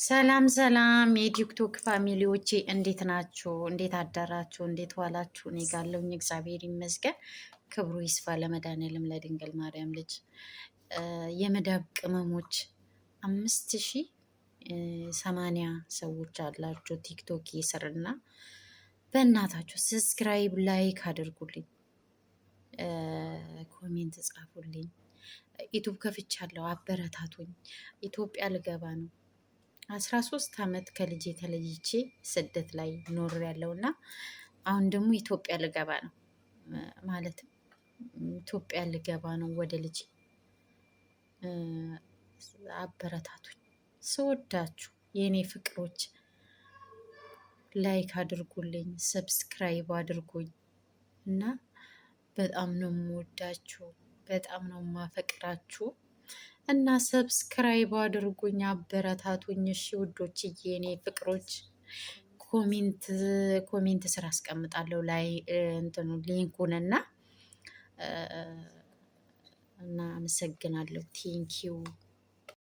ሰላም ሰላም የቲክቶክ family ዎቼ እንዴት ናችሁ? እንዴት አደራችሁ? እንዴት ዋላችሁ? እኔ ጋለሁኝ እግዚአብሔር ይመስገን። ክብሩ ይስፋ ለመድኃኔዓለም ለድንግል ማርያም ልጅ። የመዳብ ቅመሞች 5080 ሰዎች አላችሁ ቲክቶክ ስርና በእናታችሁ subscribe like አድርጉልኝ፣ comment ጻፉልኝ። ዩቱብ ከፍቻለሁ፣ አበረታቱኝ። ኢትዮጵያ ልገባ ነው። 13 ዓመት ከልጄ ተለይቼ ስደት ላይ ኖር ያለው እና አሁን ደግሞ ኢትዮጵያ ልገባ ነው። ማለትም ኢትዮጵያ ልገባ ነው ወደ ልጄ። አበረታቱኝ፣ ስወዳችሁ የእኔ ፍቅሮች፣ like አድርጉልኝ፣ subscribe አድርጉኝ እና በጣም ነው የምወዳችሁ፣ በጣም ነው የማፈቅራችሁ። እና subscribe አድርጉኝ፣ አበረታቱኝ። እሺ ውዶችዬ፣ የኔ ፍቅሮች፣ comment ስር አስቀምጣለሁ ላይ እንትኑ link ኡን እና አመሰግናለሁ። Thank you።